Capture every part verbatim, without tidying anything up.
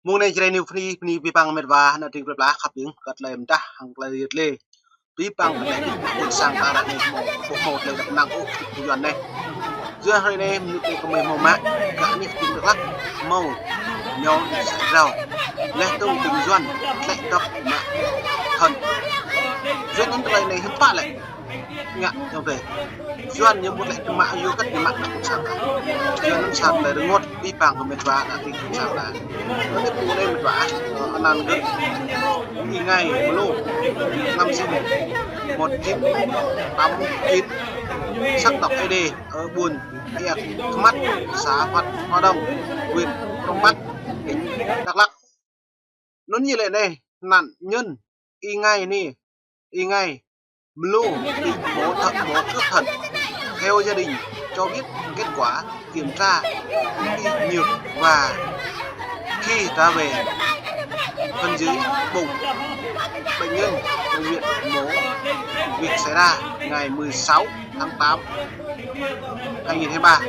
Mông anai Jrai New Free, bơni abih bang met wa, ană tring plơi pla khăp ƀing, kơ tơlơi mơdah, hăng tơlơi yơh tơlơi. Abih bang kơ tơlơi ƀuh ƀôn sang ta ră anai, ƀu hmâo tơlơi dăp năng ôh, tui Yuan anai. Yua hrơi anai, mơnuih anai kơmơi hmâo mă, gah anih tring Dak Lak, hmâo ñu sa drao. Laih dơ̆ng tring Yuan, tlĕ dŏp mă thơ̆n. Yua anŭn tơlơi anai hiư̆m pă lĕ. Ngă, ayŏng adơi. Yuan ñu ƀu tlĕ tơmă yua kơ tơmă ană ƀôn sang ta. Yua anŭn sa tơlơi rơngot abih bang kơ met wa ană tring ƀôn sang ta. Anŭn yơh pô anai met wa, ơ, anăn gơ̆ Y Ngai Mlô, năm sinh một chín tám chín, sắc tộc Ê Đê, ở buôn Ia Khmat, xã Hoạt Hoa Đông, huyện Krông Bắc, tỉnh Đắk Lắk. Anŭn ñu lĕ anai, nạn nhân Y Ngai anai, Y Ngai Mlô bị mổ thận, mổ cướp thận. Theo gia đình cho biết, kết quả kiểm tra khi nhược và khi trả về phần dưới bụng bệnh nhân, bệnh viện mổ. Việc xảy ra ngày mười sáu tháng tám hai nghìn hai mươi ba,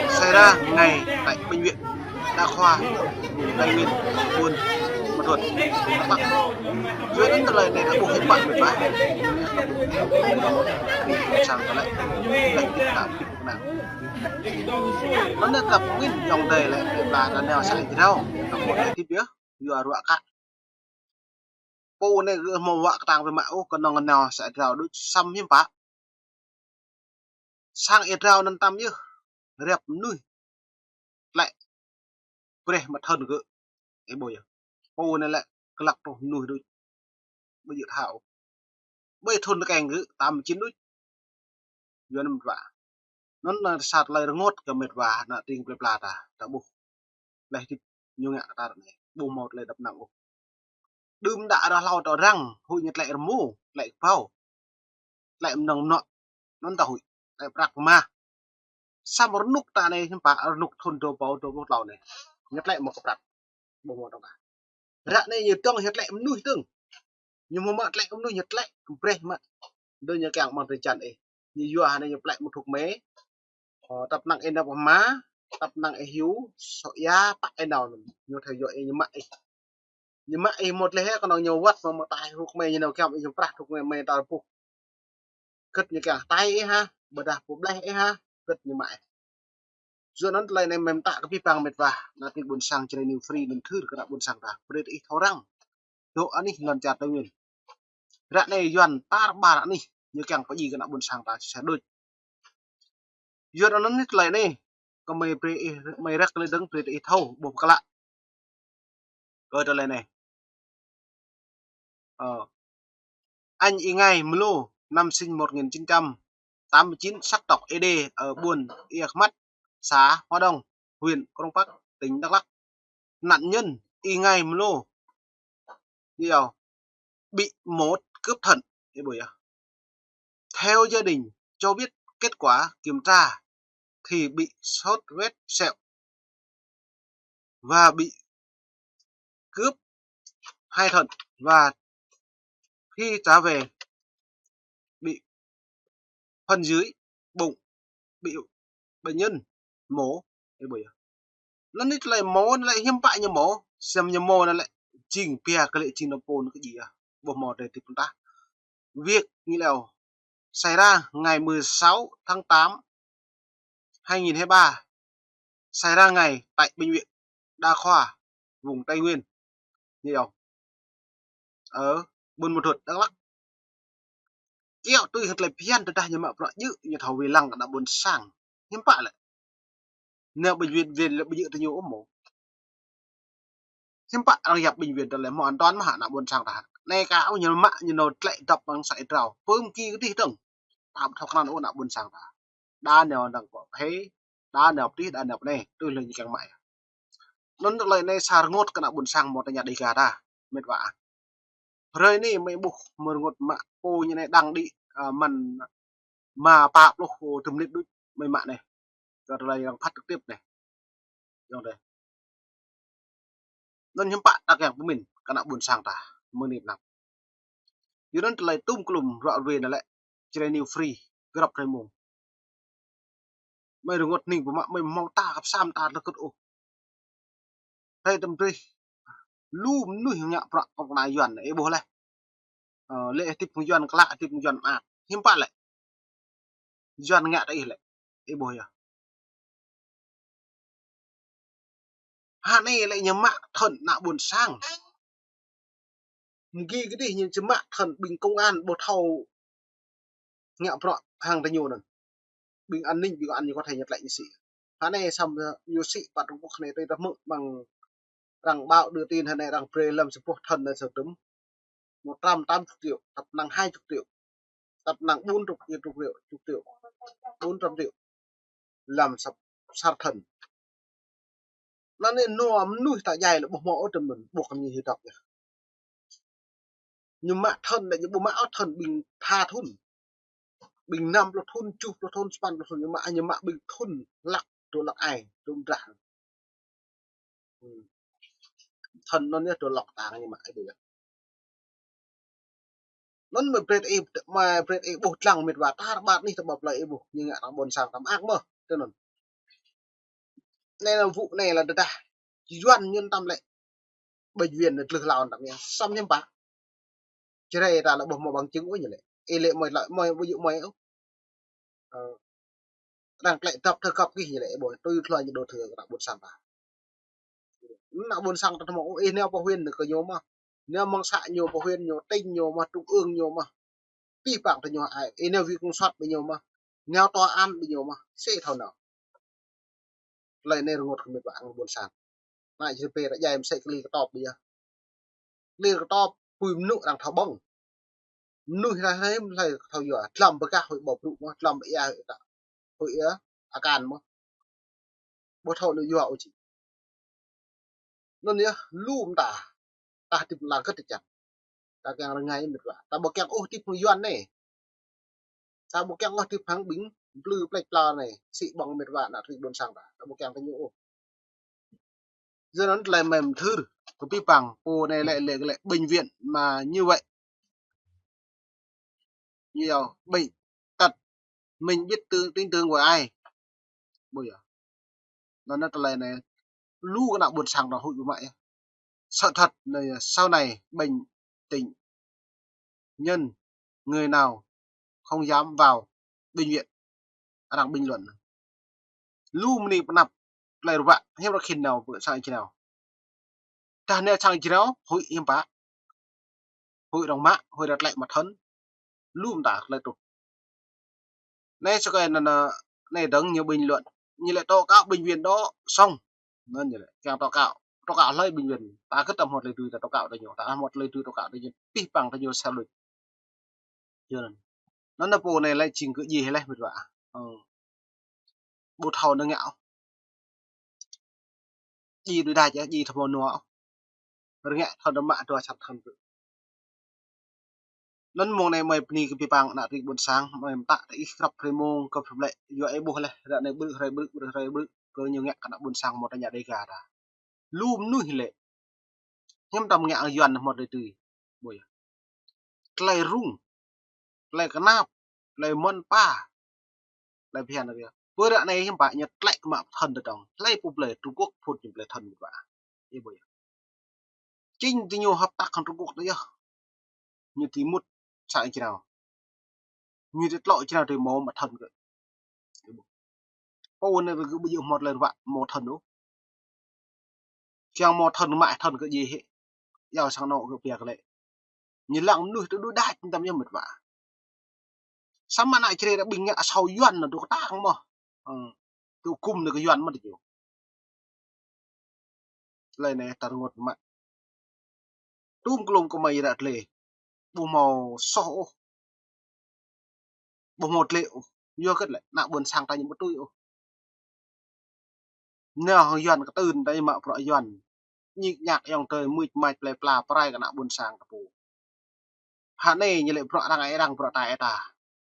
xảy ra ngay tại bệnh viện đa khoa Tây Nguyên, Buôn Ma Thuột, Đắk Lắk. Yua anŭn tơlơi anai ta ƀuh hiư̆m pă met wa. Sang tơlơi, tơlơi ta ƀuh kơnang. Anŭn ta ƀuh min ayŏng adơi lĕ, lĕ pla ta nao sa drao, ta ƀuh lĕ tip yơh, yua ruă kă. Pô anai gơ̆ hmâo wă kơtang biă mă ôh, kơnơ̆ng nao sa drao đôč, samơ̆ hiư̆m pă. Sang ia drao anŭn tam yơh, rĕp mơnuih. Tlĕ breh mă thơ̆n gơ̆. Ơ ƀuh yơh. Pô anai lĕ glăk truh mơnuih đôč. Ƀu djơ̆ thâo. Ƀơi thun tơkeng gơ̆, tam chín đôč. Yua anŭn met wa. Anŭn anai sa tơlơi rơngot kơ met wa, ană tring plơi pla ta, ta ƀuh. Laih tip ñu ngă kơ ta ră anai. Ƀu hmâo tơlơi dăp năng ôh. Đưm đă ră hlâo ta răng, huĭ ñu tlĕ rơmô, tlĕ kơƀâo. Tlĕ mơnơ̆ng mơnuă, anŭn ta huĭ, tlĕ prăk pơma. Samơ̆ rơnŭk ta anai hiư̆m pă, rơnŭk thun dua rơbâo dua pluh klâo anai. Ñu tlĕ mă kơ prăk, ƀu hmâo tơ̆ng kah. Ră anai ñu dơ̆ng, ñu tlĕ mơnuih dơ̆ng. Ñu hmâo mă tlĕ mơnuih, ñu tlĕ breh mă. Đơ ñu kiăng mơ̆ng drơi jăn ih. Ñu yua hă anai ñu tlĕ mă thŭk mê. Ơ, tăp năng ih nao pơ hma, tăp năng ih hyu, sŏ ia, pă ih nao, ñu thâo yua ih ñu mă ih. Ñu mă ih mơ̆t leh hă, kơnơ̆ng ñu wăt mă mơ̆ tai thŭk mê ñu nao kiăng ih ñu prăk thŭk mê, mê ta rơpuh. Gĭt ñu kiăng tai ih hă, ƀôdah pơbleh ih hă, gĭt ñu mă ih. Yua anŭn tơlơi anai mơ̆n ta kơ abih bang met wa, ană tring ƀôn sang Jrai New Free anŭn thưr kơ ană ƀôn sang ta. Brơi ih thâo răng. Dŏ anih lŏn čar Tây Nguyên. Ră anai Yuan tar ƀar anih, ñu kiăng pơjing kơ ană ƀôn sang ta sa đôč. Yua anŭn anai tơlơi anai, kơmơi brơi ih, mơi răk lĕ dơ̆ng brơi ih thâo, ƀuh pơklă. Kơ tơlơi anai. Ơ. Anh Y Ngai Mlô, năm sinh một nghìn chín trăm tám mươi chín, sắc tộc Ê Đê, ở buôn Ia Khmat, xã Hoa Đông, huyện Krông Pak, tỉnh Đắk Lắk. Nạn nhân Y Ngai Mlô, ñu yua, bị mổ cướp thận, ơ ƀuh yơh. Theo gia đình cho biết, kết quả kiểm tra thì bị sốt rét sẹo và bị cướp hai thận, và khi trả về bị phần dưới bụng bị bệnh nhân mổ. Ơ ƀuh yơh. Anŭn anai tơlơi mổ anai lĕ hiư̆m pă ñu mổ, samơ̆ ñu mổ anai lĕ jing pia kơ lĕ jing nao pô anŭn kơ djai yơh. Ƀu hmâo tơlơi tip tah. Việc ñu lĕ xảy ra ngày mười sáu tháng tám hai nghìn hai mươi ba, xảy ra ngay tại bệnh viện đa khoa vùng Tây Nguyên. Ñu yua. Ơ, buôn Ma Thuột Đắk Lắk. Kiaŏ tui hơt lĕ phiăn tơdah ñu mă prăk djơ̆, ñu thâo wai lăng kơ ană ƀôn sang. Hiư̆m pă lĕ. Nao bệnh viện, viện lĕ ƀu djơ̆ tơ ñu ôh mơ̆. Hiư̆m pă arăng yap bệnh viện tơlơi hmâo an toàn mơ̆ hă ană ƀôn sang ta. Anai kơ ôh ñu mă ñu nao tlĕ dŏp mơ̆ng sa ia drao. Pơm ki kơ tih dơ̆ng. Ta ƀu thâo kơnăn ôh ană ƀôn sang ta. Đa nao dăng kơ phe, đa nao pơtih, đa nao pơnai. Tui lĕ ñu kiăng mă. Anŭn tơlơi anai sa rơngot kơ ană ƀôn sang mơ̆ tơña Dêga ta. Met wa. Hrơi anai mơi ƀuh mơ̆ rơngot mă pô ñu anai dăng đĭ, ơ, mơ̆n ma pă pluh tơm mơnit đôč mơi mă anai. Kơ tơlơi arăng phát trực tiếp anai. Ayŏng adơi. Anŭn hiư̆m pă ta kiăng pơmĭn kơ ană ƀôn sang ta mơ̆ng anai pơ anăp. Yua anŭn tơlơi tum klum ruă ruê anai lĕ Jrai New Free, grăp hrơi mông. Mơi rơngot hning pơmă mơi hmâo ta kăp sam ta lơkŭt ôh. Hrơi tơm trih lu mơnuih ngă bruă kơ kơna Yuan, ih ƀuh laih. Ơ, lĕ ih tip hăng Yuan klă, tip hăng Yuan mơak. Hiư̆m pă lĕ? Yuan ngă tơ ih lĕ. Ih ƀuh yơh. Hă anai lĕ ñu mă thơ̆n ană ƀôn sang. Mơgi kơ dih ñu či mă thơ̆n ƀing công an ƀu thâo ngă bruă hăng tơ ñu anŭn. Ƀing an ninh, ƀing an ñu kơ thâo ñu tlĕ ñu sĭ. Hă anai samơ̆ ñu sĭ pă Trung Quốc anai tui tơhmư̆ mơ̆ng arăng báo đưa tin hă anai arăng brơi lăm sa boh thơ̆n anai sa tŭm. Một trăm tám chục triệu, tăp năng hai chục triệu, tăp năng bốn chục triệu, chục triệu, chục triệu, bốn trăm triệu. Lăm sa, sa thơ̆n. Anŭn anai nua mơnuih ta djai lĕ ƀu hmâo ôh tơm anŭn, ƀuh kơ ñu hĭ dŏ yơh. Ñu mă thơ̆n lĕ ñu ƀu mă ôh thơ̆n ƀing tha thŭn. Ƀing năm pluh thŭn, tơjuh pluh thŭn, sapăn pluh thŭn, ñu mă, ñu mă ƀing thŭn lăk, dua lăk ai, dua mơdrah. Hmm. Thơ̆n anŭn yơh dua lăk tang ñu mă ai ƀuh yơh. Anŭn mơ̆ brơi ih, mơ̆ brơi ih ƀuh dlăng mĕt wa, tar ƀar anih ta ƀă plơi ih ƀuh, ñu ngă ană ƀôn sang ta mơak mơ̆, tui anŭn. Anai lĕ vụ anai lĕ tơdah Yuan ñu tam lĕ bệnh viện anai tlưh hlâo tam yơh, samơ̆ hiư̆m pă. Jrai ta lĕ ƀu hmâo bằng chứng ôh ñu lĕ. Ih lĕ mơi lĕ mơi ƀu djơ̆ mơi ôh. Ơ, arăng tlĕ dăp thơ găp gih ñu lĕ, ih ƀuh, tui thlua ñu đổ thừa kơ ană ƀôn sang ta. Ană ƀôn sang ta hmâo ôh, ih nao pơ huyện kơ ñu mơ̆. Nao mơ̆ng xã ñu, pơ huyện ñu, tỉnh ñu mơ̆, trung ương ñu mơ̆. Pih pang tơ ñu ai, ih nao viện kiểm soát ƀing ñu mơ̆. Nao tòa án ƀing ñu mơ̆. Sĭ thâo nao. Tơlơi anai rơngot kơ mĕt wa hăng ƀôn sang. Anai či pê ta djai mơsĕ kơ li kơtop ƀiă. Kơ li kơtop, pui mơnŭ arăng thâo ƀơ̆ng. Mơnuih hrơi hrơi mơ̆ hlơi thâo yua, dlăm pơgah huĭ ƀâo brŭ mơ̆, dlăm pơ ia huĭ ta, huĭ ia akan mơ̆. Ƀu thâo nao yua ôh či. Anŭn yơh, lu mơta. Ta hơdip lăng kơ tơčăng. Ta kiăng rơngai mĕt wa. Ta ƀu kiăng ôh hơdip hăng Yuan anai. Ta ƀu kiăng ôh hơdip hăng ƀing plư plĕč pla anai. Sĭ ƀơ̆ng mĕt wa ană tring ƀôn sang ta. Ta ƀu kiăng tơ ñu ôh. Yua anŭn tơlơi mơ̆n thâo. Kơ pih pang, pô anai lĕ, lĕ, lĕ bệnh viện mà như vậy. Ñu yua bệnh tật, mình biết tư, tin tưởng với ai. Ƀuh yơh. Anŭn anai tơlơi anai. Lu kơ ană ƀôn sang ta huĭ ƀu mă yơh. Sự thật là sau này bệnh tình nhân người nào không dám vào bệnh viện. Arăng bình luận. Lu mơni pơnăp tơlơi ruă, hiư̆m arăng khĭn nao pơ sang jrao. Tơdah nao sang jrao, huĭ hiư̆m pă. Huĭ arăng mă, huĭ arăng tlĕ mă thơ̆n. Lu mơta tơlơi truh. Anai sơkai anŭn, anai dơ̆ng ñu bình luận. Ñu lĕ tố cáo bệnh viện đó xong. Anŭn ñu lĕ, kiăng tố cáo. Tố cáo hlơi bệnh viện. Ta kơ ta hmâo tơlơi tui ta tố cáo tơ ñu. Ta hmâo tơlơi tui tố cáo tơ ñu. Pih pang tơ ñu sa luč. Yua anŭn. Anŭn anai pô anai lĕ jing kơ djai laih mĕt wa. Ơ. Ƀu thâo nao ngă ôh. Djai đuaĭ đač yơh, djai thâo mơ̆ nua ôh. Rơngiă thâo nao mă dua čăt thơ̆n kơ. Anŭn mông anai mơi bơni kơ pih pang ană tring ƀôn sang, mơi mơtă tơ ih krăp hrơi mông kơ pơblĕ, yua ih ƀuh laih, ră anai ƀrư̆ hrơi ƀrư̆, ƀrư̆ hrơi ƀrư̆, kơ ñu ngă kơ ană ƀôn sang mơ̆ ta ña Dega ta. Lu mơnuih lĕ. Hiư̆m tam ngă Yuan hmâo tơlơi tui. Ƀuh yơh. Tơlơi rŭng. Tơlơi kơnap. Tơlơi mơ̆n pa. Tơlơi phiăn anai. Pơ ră anai hiư̆m pă ñu tlĕ kơ mă thơ̆n tơdơ̆ng. Tơlơi pô plơi Trung Quốc phŭt ñu plơi thơ̆n mĕt wa. Ih ƀuh yơh. Chính tơ ñu hợp tác hăng Trung Quốc tơ yơh. Ñu ti mŭt sang jrao. Ñu ti tlŏ jrao ti mâo mă thơ̆n kơ. Pô anai kơ ƀu djơ̆ hmâo tơlơi ruă mâo thơ̆n ôh. Kiăng mâo thơ̆n mă thơ̆n kơ djai hĭ. Yua sang anŏ kơ pia kơ lĕ. Ñu lăng mơnuih tơ đuaĭ đač tam yơh mĕt wa. Samơ̆ ană Jrai ta ƀing ngă asâo Yuan anŭn dŏ kơtang mơ̆. Ơ, dŏ gum anai kơ Yuan mơ̆ tơ ñu. Tơlơi anai ta rơngot mă. Tum klum kơ mơi ră tlĕ. Ƀu hmâo soh ôh. Ƀu hmâo tlĕ ôh. Yua kơ lĕ, ană ƀôn sang ta ñu ƀu tui ôh. Nao hăng Yuan kơtưn ta ñu mă bruă Yuan. Ñik ñak ayŏng adơi mưč mač plơi pla pơrai kơ ană ƀôn sang ta pô. Hă anai ñu lĕ bruă arăng ai arăng bruă ta ai ta.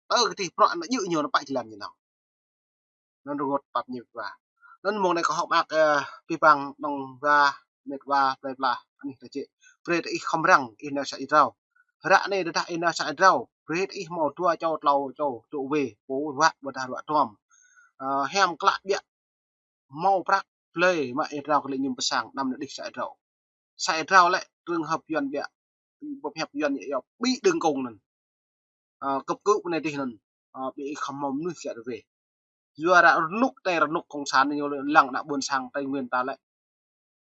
Tơ kơ tih bruă anŭn djơ̆ ñu anŭn pă jơlan ñu nao. Anŭn rơngot pap ñu wa. Anŭn mông anai kâo hơ̆k mơak, ơ, pih pang nong wa, mĕt wa, plơi pla, anih ta čĕ. Brơi tơ ih khŏm răng, ih nao sang jrao. Ră anai tơdah ih nao sang jrao. Brơi tơ ih hmâo dua čô, tlâo čô, čô wê, pô ruă, ƀôdah ruă tuam. Ơ, hiam klă ƀiă. Hmâo prăk, Plơi mă ia drao kơ lĕ ñu pơsang, anăm anai đih sa ia drao. Sa ia drao lĕ, trường hợp Yuan biă, bơphep Yuan ia, ia ƀĭ đơ̆ng kông anŭn. Ơ, kơp kơ̆ pơ anai dih anŭn. Ơ, ƀĭ khŏm hmâo mơnuih kiă rơweh. Yua ră rơnŭk anai, rơnŭk cộng sản ñu lăng ană ƀôn sang Tây Nguyên ta lĕ.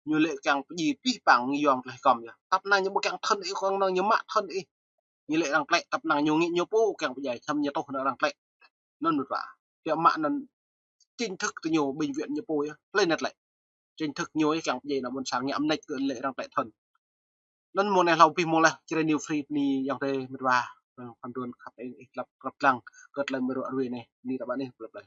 Ñu lĕ kiăng pơdjai pih pang ñu yom tlaih kăm yơh. Tăp năng ñu ƀu kiăng thơ̆n ih, kông năng ñu mă thơ̆n ih. Ñu lĕ arăng tlĕ, tăp năng ñu ngĭ ñu pô kiăng pơdjai, čăm ñu tuh anŭn arăng tlĕ. Anŭn mơ̆t wa. Kiăng mă anŭn chính thức tơ ñu bệnh viện ñu pô yơh. Plơi anai tlĕ. Chính thức ñu yơh kiăng pơdjai ană ƀôn sang ñu amnĕč kơ lĕ arăng tlĕ thơ̆n. Anŭn mơ̆ng anai hlâo pih mơ̆ng leh, Jrai New Free bơni ayŏng adơi mơ̆t wa. Khăn đôn khăp eng ih lăp krăp lăng, kơ tơlơi mơruă rui anai, bơni tơpă anai, plơi plơi.